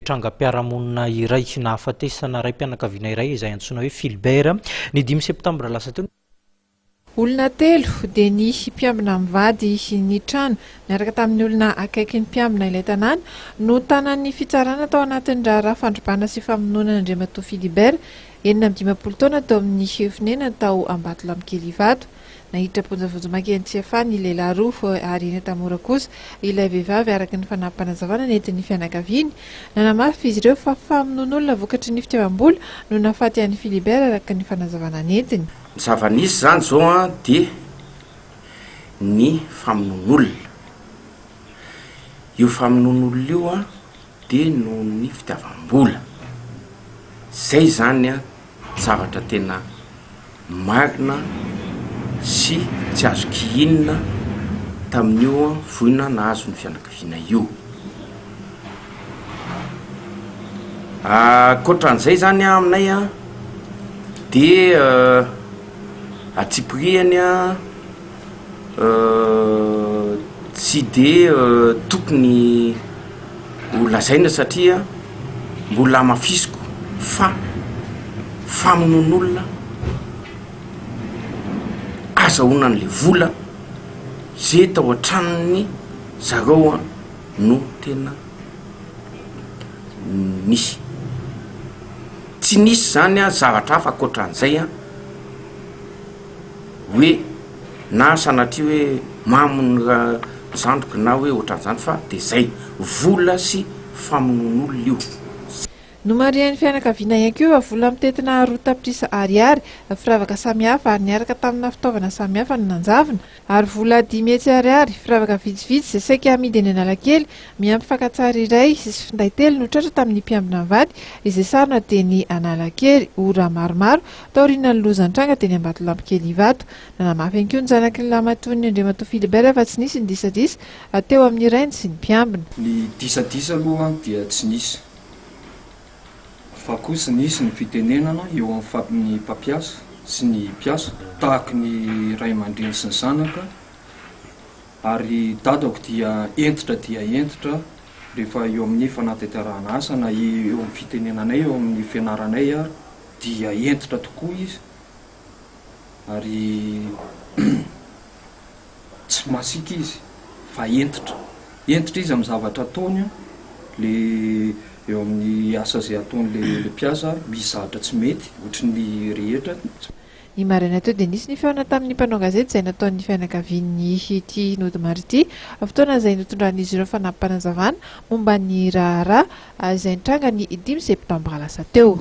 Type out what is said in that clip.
Trangam-piarahamonina iray nahafatesana raim-pianakaviana iray izay antsoina hoe Philbert ny dimy septambra lasa teo. Olona telo dia ny mpiambina mivady ny trano niaraka tamin'ny olona akaiky ny mpiambina ilay tanàna no tanan'ny fitsarana tao anatin'ny raharaha fandrobana sy famonoana an'Andriamatoa Philibert, 56 taona tao amin'ny fonenany tao Ambatolampikely Ivato. Naiditra am-ponja vonjimaika eny Tsiafahy ny lehilahy roa ary eny Antamora kosa ilay vehivavy araka ny fanampim-panazavana nentin'ny fianakaviany. Nanamafy izy ireo fa famonoan'olona vokatry ny fitiavam-bola no nahafaty an'i Philibert araka ny fanazavana nentiny. Ny zava-nisy izany izao an dia ny famonoan'olona. Io famonoan'olona io an dia noho ny fitiavam-bola. Izay izany an zavatra tena marina sy tsy azo kihinina tamin'io voina nahazo ny fianakaviana io. Ankoatran'izay zany an aminay an de antsipirihany an tsy de tokony ho lazaina satria mbola hamafisiko fa famonoan'olona azahoana an'le vola ze tao an-tranony zareo an no tena nisy. Tsy nisy zany an zavatra hafa ankoatran'izay an hoe na sanatria hoe mamo ny ra- zandriko na hoe ohatran'izany fa de zay, vola sy famonoan'olona io. Nomarihan'ny fianakaviana ihany koa fa vola mitentina 2 tapitrisa ariary, firavaka samihafa ary niaraka tamina fitaovana samihafa no nanjavona, ary vola 500 ariary, firavaka vitsivitsy izay saika hamidy eny Analakely, miampy fakan-tsary iray sy finday telo no tratra tamin'ny mpiambina mivady izay sarona teny Analakely, ora maromaro taorian'ny loza nitranga teny Ambatolampikely Ivato. Nanamafy ihany koa ny zanaky ny lahimatoan'ny Andriamatoa Philibert fa tsy nisy ny disadisa teo amin'ny rainy sy ny mpiambina. Ny disadisa aloha dia tsy nisy fa kosa nisy ny fitenenana eo amin'ny mpampiasa sy ny mpiasa tahaky ny ray aman-dreny sy ny zanaka ary dadako dia hentitra dia hentitra rehefa eo amin'ny fanatanterahana asa na eo amin'ny fitenenanay eo amin'ny fianaranay ary dia hentitra tokoa izy ary tsy masiaka izy fa hentitra, hentitra izy amin'ny zavatra ataony an, le eo amin'ny asa izay ataon'le le mpiasa misy zavatra tsy mety ohatry ny rehetra. Ny maraina teo dia nisy ny fihaonana tamin'ny mpanao gazety izay nataon'ny fianakavian'ny ity nodimandry ity, fotoana izay nitondran'izy ireo fanampim-panazavana momba ny raharaha izay nitranga ny dimy septambra lasa teo.